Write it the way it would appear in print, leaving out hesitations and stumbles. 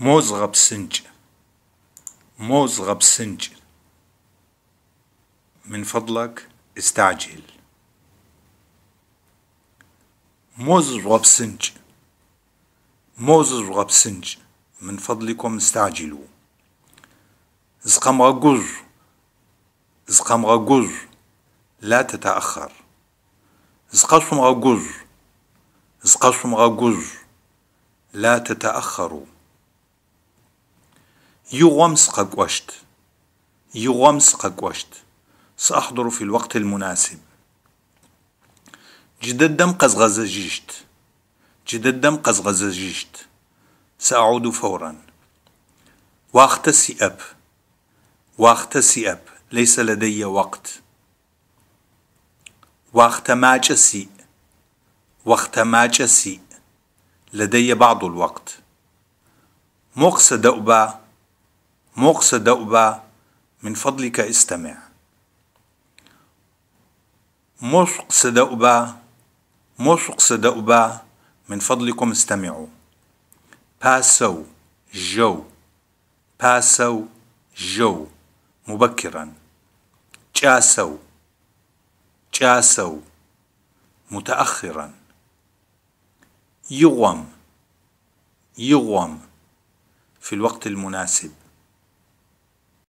Мо зыгъэпсынкӏ! Мо зыгъэпсынкӏ! من فضلك، استعجل. Мо зыжъугъэпсынкӏ! Мо зыжъугъэпсынкӏ! من فضلكم، استعجلوا. Зыкъэмыгъэгужъу! Зыкъэмыгъэгужъу! لا تتأخر. Зыкъэшъумыгъэгужъу! Зыкъэшъумыгъэгужъу! لا تتأخروا. Игъом сыкъэкӏощт. Игъом сыкъэкӏощт. سأحضر في الوقت المناسب. Джыдэдэм къэзгъэзэжьыщт. Джыдэдэм къэзгъэзэжьыщт. سأعود فورا. Уахътэ сиӏэп. Уахътэ сиӏэп. ليس لدي وقت. Уахътэ макӏэ сиӏ. Охътэ макӏэ сиӏ. لدي بعض الوقت. Мо къысэдэӏуба! Мо къысэдэӏуба! من فضلك، استمع. Мо шъукъысэдэӏуба! Мо шъукъысэдэӏуба! من فضلكم، استمعوا. Пасэу, жьэу. Пасэу, жьэу. مبكرا. Кӏасэу. Кӏасэу. متأخرا. Игъом. Игъом. في الوقت المناسب.